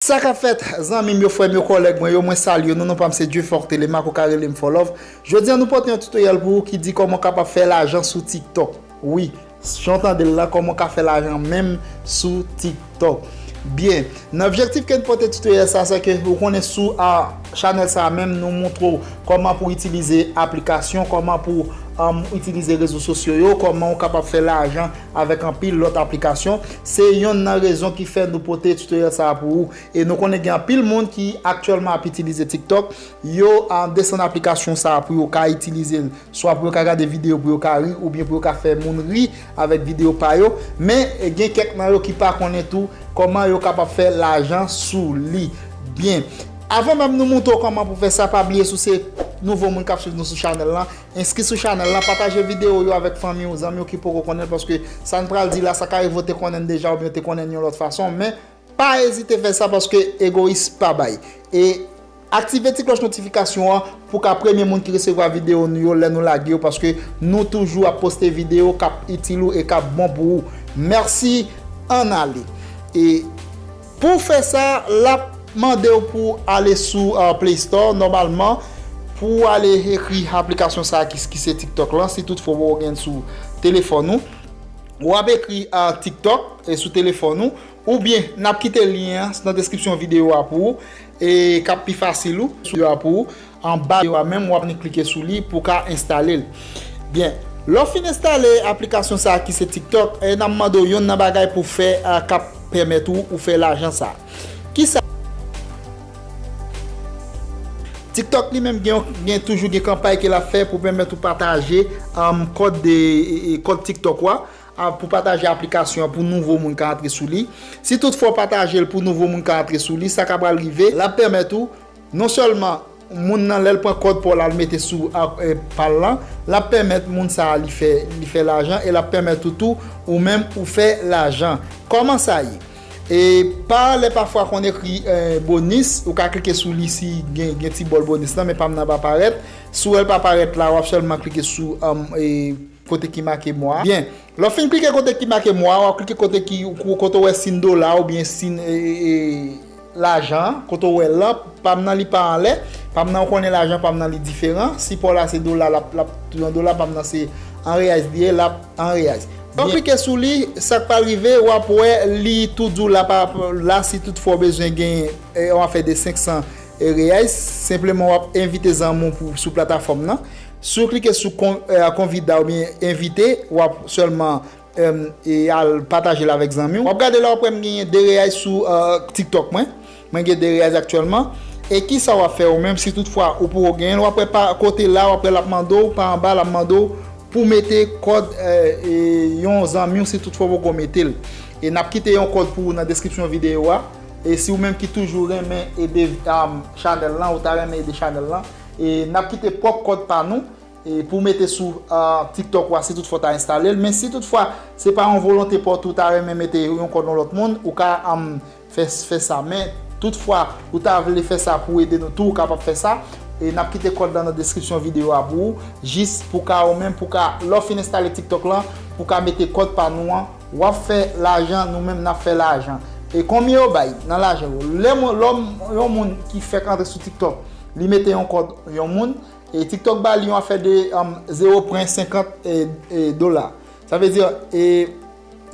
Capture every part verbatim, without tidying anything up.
Sa k ap fèt, zanmi m yo, frè m yo, kòlèg mwen yo, mwen salye nou, non pa m se Dieufork Telemaque, ou ka rele m Four Love. Jodi a nou pote yon tutoriel pou ou ki di kòman w kapab fè lajan sou TikTok. Wi, jan w tande l la, kòman w ka fè lajan menm sou TikTok. Byen, nan objektif ke n pote tutoriel sa, se ke ou konnen sou a chanèl sa menm, nou montre w kòman pou itilize aplikasyon, kòman pou um, itilize rezo sosyo yo, kòman w kapab fè lajan avèk anpil lòt aplikasyon. Se yonn nan rezon ki fè nou pote tutoriel sa pou ou. E nou konnen gen anpil moun ki aktyèlman ap itilize TikTok. Yo a desann aplikasyon sa a pou yo ka itilize l, swa pou yo ka gade videyo, pou yo ka ri, oubyen pou yo ka fè moun ri avèk videyo pa yo. Men, e, gen kèk nan yo ki pa konnen tou kòman yo kapab fè lajan sou li. Byen, avan menm nou montre w kòman pou fè sa, pa bliye si w se nouvo moun k ap swiv nou sou chanèl lan, enskri sou chanèl lan, pataje videyo yo avèk fanmi w, zanmi w ki poko konnen l, paske sa n pral di la, sa ka rive w te konnen l deja oubyen w te konnen l yon lòt fason, men pa ezite fè sa paske egoyis pa bay. E aktive ti klòch notifikasyon an pou w ka premye moun ki resevwa videyo nou yo lè nou lage yo, paske nou toujou ap poste videyo k ap itil ou e k ap bon pou ou. Mèsi, ann ale. E pou w fè sa, l ap mande w pou w ale sou, uh, Play Store, nòmalman, pou w ale ekri aplikasyon sa a ki, ki se TikTok lan, si toutfwa w gen l sou telefòn ou. W ap ekri, uh, TikTok, e sou telefòn ou, oubyen n ap kite lyen an nan deskripsyon videyo a pou ou, e k ap pi fasil ou, sou videyo a pou ou, anba videyo a menm, w ap vin klike sou li pou w ka enstale l. Byen, lè w fin enstale aplikasyon sa a ki se TikTok, e n ap mande w yonn nan bagay pou w fè, a, k ap pèmèt ou, ou fè lajan sa a. Kisa? TikTok li menm gen, gen toujou gen kanpay ke l ap fè pou pèmèt ou pataje, um, kòd de, e, e, kòd TikTok ou a, a, pou pataje aplikasyon an pou nouvo moun ka antre sou li. Si toutfwa w pataje l pou nouvo moun ka antre sou li, sa k ap pral rive, l ap pèmèt ou, non sèlman moun nan lè l pran kòd pa w la l mete sou, a, e, pa l lan, l ap pèmèt moun sa a li fè, li fè lajan e l ap pèmèt ou tou ou menm ou fè lajan. Kòman sa ye? E pa lè pafwa konn ekri, e, bonis, ou ka klike sou li si gen, gen ti bòl bonis lan, men pa m nan pa parèt. Si w wè l pa parèt la, w ap sèlman klike sou, um, e, kote ki make mwa. Byen, lè w fin klike kote ki make mwa, w ap klike kote ki, kote w wè siy dola oubyen siy, e, e, e, lajan an, kote w wè l lan, pa m nan li pa anlè, pa m nan ou konnen lajan pa m nan li diferan. Si pa w la se dola, l ap, l ap tou yon dola, pa m nan se an reais li ye, l ap an reais. Lè w klike sou li, sa k pral rive, w ap wè li tou di w la, pa, la, si toutfwa w bezwen gen, e, yon afè de senk san, e, reais, senpleman w ap envite zanmi w pou, sou platafòm nan. Si w klike sou kon-, e, konvida oubyen envite, w ap sèlman, e, e, al pataje l avèk zanmi w. W ap gade la, w ap wè m genyen de reais sou, e, TikTok mwen. Mwen gen de reais aktyèlman. E kisa w ap fè ou menm si toutfwa ou poko genyen l? W ap wè pa kote la, w ap wè l ap mande w, pa anba, l ap mande w pou w mete kòd, e, e, yon zanmi w si toutfwa w poko mete l. E n ap kite yon kòd pou ou nan deskripsyon videyo a. E si ou menm ki toujou renmen ede, um, chanèl lan, ou ta renmen ede chanèl lan, e n ap kite pwòp kòd pa nou, e pou w mete sou, uh, TikTok ou a si toutfwa w ta enstale l. Men si toutfwa se pa yon volonte pa w tou, ou ta renmen mete yon kòd yon lòt moun, ou ka, um, fè, fè sa. Men toutfwa ou ta vle fè sa pou ede nou tou, ou kapab fè sa. E n ap kite kòd la nan deskripsyon videyo a pou ou, jis pou ka ou menm, pou ka, lè w fin enstale TikTok lan, pou ka mete kòd pa nou an, w ap fè lajan, nou menm n ap fè lajan. E konbyen yo bay nan lajan yo? Lè mwen, lè yon moun ki fèk antre sou TikTok, li mete yon kòd yon moun, e TikTok ba li yon afè de, um, zewo pwen senkant, e, e, dola. Sa vle di, e,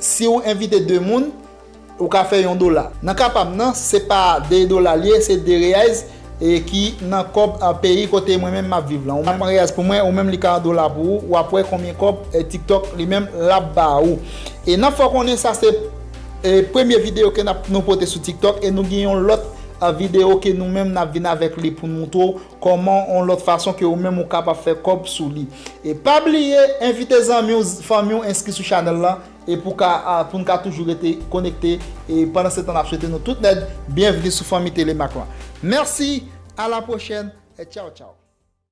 si w envite de moun, ou ka fè yon dola. Nan ka pa m nan, se pa de dola li ye, se de reais, e, ki nan kòb, a, peyi kote mwen menm m ap viv lan. Ou mete reais pou mwen, ou menm li ka an dola pou ou, w ap wè konbyen kòb, e, TikTok li menm l ap ba ou. E n ap fè w konnen sa se, e, premye videyo ke n ap, nou pote sou TikTok, e nou gen yon lòt, a, videyo ke nou menm n ap vin avèk li pou n montre w kòman yon lòt fason ke ou menm ou kapab fè kòb sou li. E pa bliye envite zanmi w, fanmi w enskri sou chanèl lan, e pou ka, a, pou n ka toujou rete konekte. E pandan se tan, n ap swete nou tout nèt byenvni sou fanmi Telemaque lan. Mèsi, a la pwochèn, e tchaw tchaw.